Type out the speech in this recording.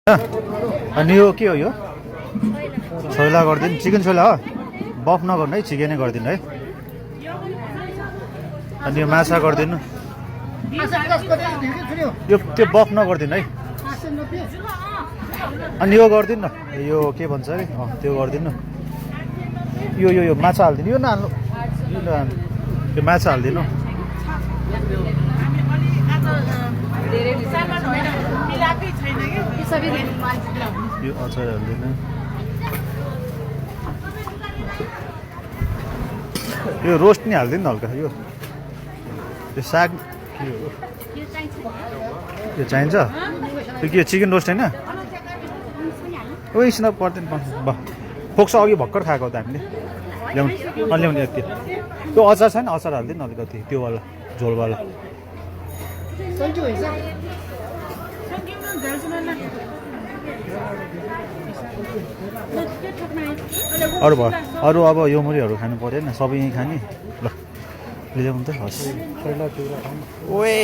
अनि यो के हो यो छोइला गरिदिनु चिकन छोइला हो बफ नगर्नु है चिकनै गरिदिनु है अनि यो माछा गरिदिनु यो त्यो बफ नगरिदिनु है अनि यो गरिदिनु न यो के भन्छ अरे त्यो गरिदिनु यो यो यो माछा हालिदिनु यो नहाल्नु यो नहाल्नु यो माछा हालिदिनु यो अचार हालिदिनु यो रोस्ट नि हालिदिनु न हल्का यो साग के हो यो चाहिन्छ त्यो के चिकन रोस्ट होइन एकछिन पर्दैन ब फोक्सो अघि भर्खर खाएको त हामीले ल्याउनु ल्याउने यति त्यो अचार छैन अचार हालिदिनु न अलिकति त्योवाला झोलवाला अरू भयो अरू अब यो मुरीहरू खानु परेन सबै यहीँ खाने ल ल्याउनु त हस् ओए